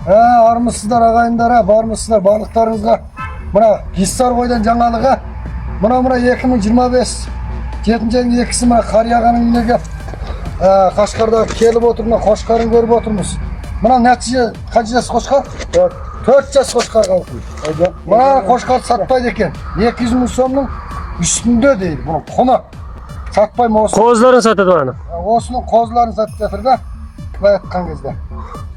Армысыздар, ағайындар, бармысыздар барлықтарыңызға. Мына Гиссар қойдан жаңалығы. Мына 2025 жетінші айдың 2-сі мына Қарияғаның үйіне келіп, Қашқарда келіп отыр, мына қошқарын көріп отырмыз. Мына нәтиже қанша жас қошқар? 4 жас қошқар қалды. Мына қошқар сатпайды екен. 200 мың сомның үстінде дейді бұның құны. Сатпаймын осы. Қозыларын сатады ана. Осының қозыларын сатып жатыр да, былай айтқан кезде.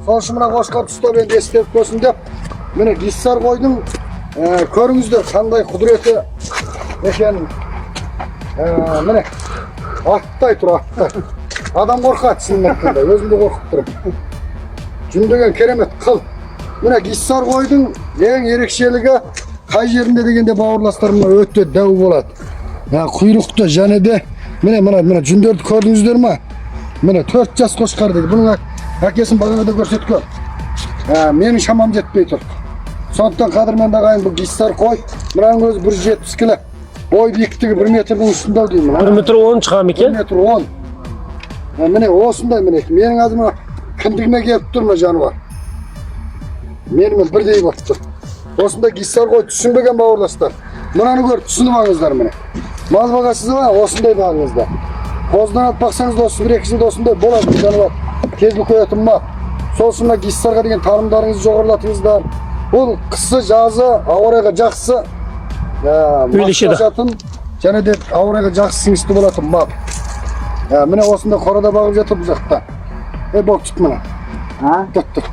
Сол үшін мына қошқарды ұстап енді ескеріп көрсін деп, міне, Гиссар қойдың, көріңіздер қандай құдіреті екенін. Міне, аттай тұр, аттай. Адам қорқады, шынын айтқанда, өзім де қорқып тұрмын. Жүн керемет қыл. Міне, Гиссар қойдың ең ерекшелігі қай жерінде дегенде, бауырластар, мына өте дәу болады. Құйрықты және де міне, мына жүндерді көрдіңіздер ма? Міне, 4 жас қошқар дейді. Бұның әкесін бағанада көрсеткен. Менің шамам жетпей тұр. Сондықтан, қадірменді ағайын, бұл Гиссар қой, мынаның өзі 170 кіло. Бой биіктігі 1 метрдің үстінде ау деймін. 1 метр 10 шыға ма 1 екен? метр 10. Міне, осындай, міне. Менің қазір мына кіндігіме келіп тұр мына жануар. Менімен бірдей болып тұр. Осындай Гиссар қой түсінбеген бауырластар. Мынаны көріп түсініп алыңыздар, міне. Мал бағасыз ба? Осындай бағыңыздар. Қозыдан алып бақсаңыз да осы 1-2 жылда осындай болады бұл жануар. Тез үлкейетін мал. Сол үшін мына Гиссарға деген танымдарыңызды жоғарылатыңыздар. Бұл қысы, жазы ауа райға жақсы Үйлеседі. маслашатын және де ауа райға жақсы сіңісті болатын мал. Міне, осындай қорада бағып жатыр бұл жақта. Е, бол, түт мына. А? Тұт, тұт.